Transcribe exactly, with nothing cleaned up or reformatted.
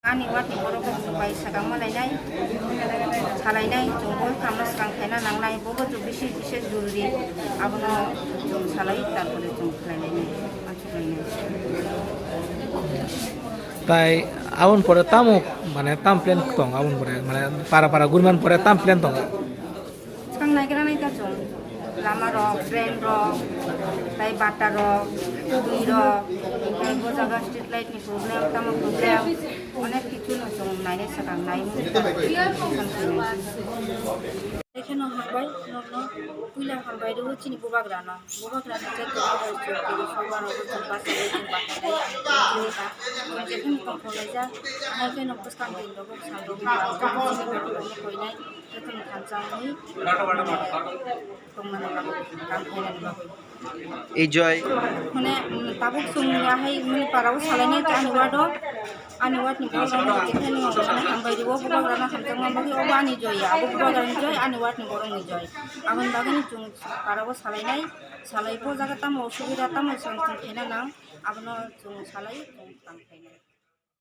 Ani ward ni borok rok bai sakang malainai, salainai, chwng bo kamo swkang khaina nangnai, bo bo bisi bisi jururi, abono chwng salai, tarpore chwng khlainai, achuk lainai. Tai aboni pore tamo, mane, tam plan tong, aboni pore, mane, para para guriman pore tam plan tong? Swkang naigra nai ta chwng, lama rok, drain rok, tai bata rok, twi rok, tai bo jaga street light ni problem, tamo problem, onek kichu no chwng nainai swkang nai. Ekheno hambai nokno, puila hambai rw chini bubagrano, bubagrano je tongma bai chwng twi soba rok chwng basa bai chwng basa bai chwng jekheno tongthok laijak, hai kheno bwskang din rok bwskang rok chini borok rokno koinai. Jotono thansa wngwi tongmani bagwi, kam khainani bagwi. Enjoy. Mane, mm, tabuk chwng ahai, mane, parao salainai ta ani ward o, ani ward ni borok rok no, mane, hambai rwo, bubagrano hamjakma bagwi, obo ani joy ya, abo bubagrani joy, ani ward ni borok ni joy. Aboni bagwi chwng parao salainai, salai bo jaga tamo osubida, tamo chwng chwng khaina nang, abono chwng salai, chwng kam khainai.